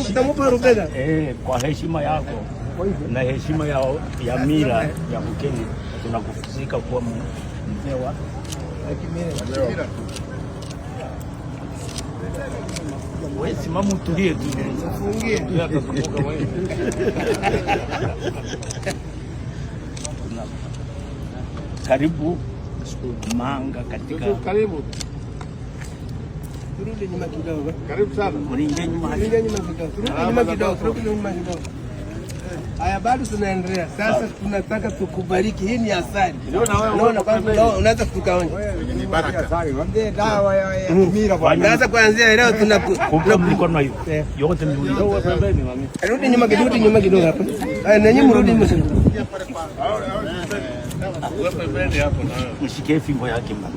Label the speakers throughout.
Speaker 1: Utamupa rubega.
Speaker 2: Kwa heshima yako na heshima ya mila ya Bukeni tunakufika kuwa mzee wa wewe, simama utulie tu.
Speaker 1: Fungie.
Speaker 2: Atazunguka wewe. Karibu Manga katika
Speaker 1: Karibu. Turudi nyuma kidogo.
Speaker 3: Karibu sana.
Speaker 2: Mlinge nyuma.
Speaker 1: Turudi nyuma kidogo. Turudi nyuma kidogo. Turudi nyuma kidogo. Haya, bado tunaendelea. Sasa tunataka tukubariki. Hii ni asali. Unaona kwanza unaweza tukaonja.
Speaker 3: Ni baraka.
Speaker 1: Sasa kuanzia leo
Speaker 2: Kumpa mikono hiyo yote miwili.
Speaker 1: Rudi nyuma kidogo, rudi nyuma kidogo hapa. Haya, nanyi mrudi nyuma.
Speaker 2: Mshikie fimbo yake mama.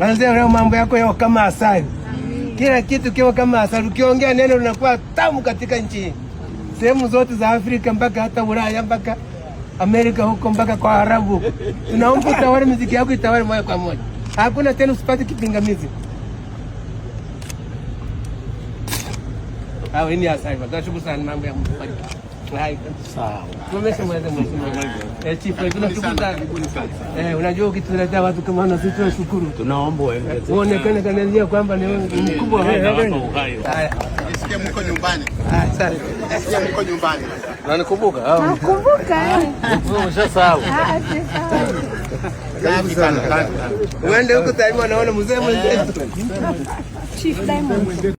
Speaker 1: Anzia leo mambo yako yao kama asali. Kila kitu kiwa kama asali. Ukiongea neno linakuwa tamu katika nchi hii. Sehemu zote za Afrika mpaka hata Ulaya mpaka Amerika huko mpaka kwa Arabu. Tunaomba utawale, muziki yako itawale moja kwa moja. Hakuna tena usipate kipingamizi. Hao ni asali. Tunashukuru sana mambo ya Mungu. Hai.
Speaker 2: Sawa.
Speaker 1: Tumesha mweze mheshimiwa. Chief, tunashukuru sana. Unajua ukituletea watu kama na sisi tunashukuru.
Speaker 2: Tunaomba uongeze.
Speaker 1: Uonekane kanazia kwamba ni mkubwa.
Speaker 2: Hapa uhai.
Speaker 1: Haya.
Speaker 3: Jisikie mko nyumbani.
Speaker 1: Haya, asante.
Speaker 3: Jisikie mko nyumbani.
Speaker 4: Unanikumbuka?
Speaker 5: Nakumbuka.
Speaker 4: Umeshasahau.
Speaker 5: Ah, sisahau.
Speaker 3: Karibu sana.
Speaker 1: Uende huko tayari wanaona mzee mwenzetu.
Speaker 5: Chief Diamond.